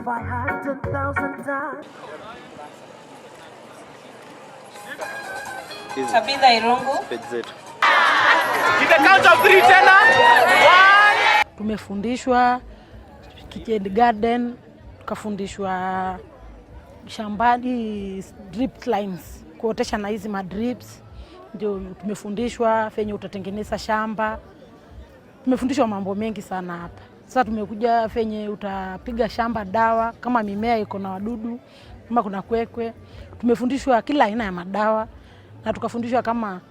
If I had 10,000 times. Tabitha Irungu. In the count of three tena. One. Tumefundishwa kitchen garden, tukafundishwa shambani drip lines, kuotesha na hizi madrips, ndio tumefundishwa venye utatengeneza shamba. Tumefundishwa mambo mengi sana hapa. Sasa tumekuja venye utapiga shamba dawa kama mimea iko na wadudu kama kuna kwekwe. Tumefundishwa kila aina ya madawa na tukafundishwa kama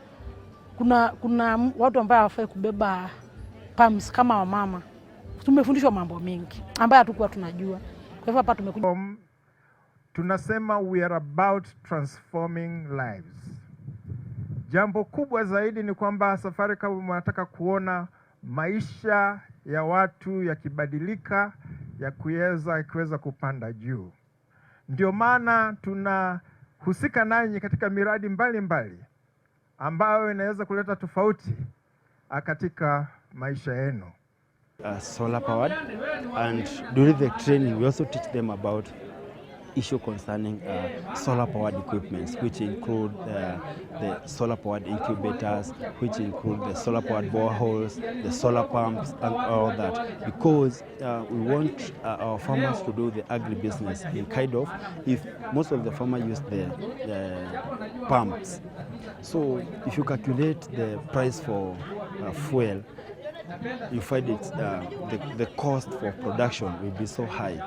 kuna watu ambao hawafai kubeba pumps kama wamama. Tumefundishwa mambo mengi ambayo hatukuwa tunajua. Kwa hivyo hapa tumekuja. Tunasema we are about transforming lives. Jambo kubwa zaidi ni kwamba Safaricom wanataka kuona maisha ya watu yakibadilika, ya kuweza kupanda juu. Ndio maana tunahusika nanyi katika miradi mbalimbali mbali ambayo inaweza kuleta tofauti katika maisha yenu. Solar powered, and during the training we also teach them about issue concerning solar powered equipments, which include the solar powered incubators, which include the solar powered boreholes, the solar pumps and all that, because we want our farmers to do the agribusiness in kind of, if most of the farmers use the pumps. So if you calculate the price for fuel, you find it the cost for production will be so high.